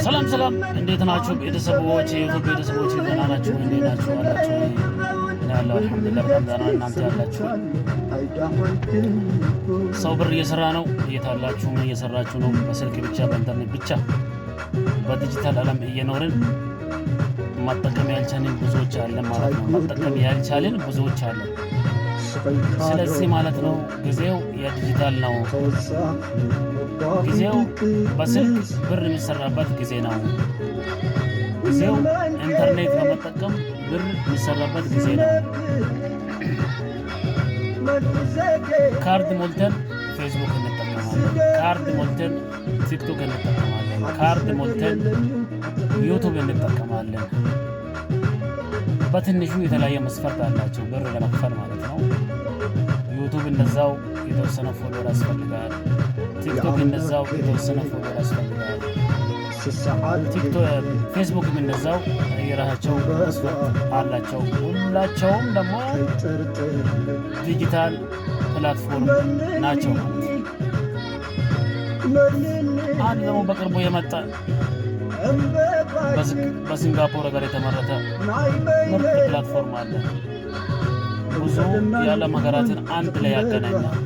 ሰላም ሰላም፣ እንዴት ናችሁ ቤተሰቦች? የ YouTube ቤተሰቦች ደህና ናችሁ? እንዴት ናችሁ አላችሁ? እኔ ያለው አልሐምዱሊላህ በጣም ደህና። እናንተ ያላችሁ? ሰው ብር እየሰራ ነው። የት አላችሁ? ምን እየሰራችሁ ነው? በስልክ ብቻ፣ በኢንተርኔት ብቻ፣ በዲጂታል ዓለም እየኖርን መጠቀም ያልቻልን ብዙዎች አለን ማለት ነው። መጠቀም ያልቻልን ብዙዎች አለን። ስለዚህ ማለት ነው ጊዜው የዲጂታል ነው። ጊዜው በስልክ ብር የሚሰራበት ጊዜ ነው። ጊዜው ኢንተርኔት በመጠቀም ብር የሚሰራበት ጊዜ ነው። ካርድ ሞልተን ፌስቡክ እንጠቀማለን። ካርድ ሞልተን TikTok እንጠቀማለን። ካርድ ሞልተን YouTube እንጠቀማለን። በትንሹ የተለያየ መስፈርት አላቸው ብር ለመክፈል ማለት ነው። YouTube እንደዛው የተወሰነ follower ያስፈልጋል። TikTok እንደዛው የተወሰነ follower ያስፈልጋል። ፌስቡክም እንደዛው የራሳቸው መስፈርት አላቸው። ሁላቸውም ደግሞ digital platform ናቸው ማለት ነው። አንድ ደግሞ በቅርቡ የመጣ በሲንጋፖር ሀገር የተመረተ ምርጥ platform አለ። ብዙ የዓለም ሀገራትን አንድ ላይ ያገናኛል።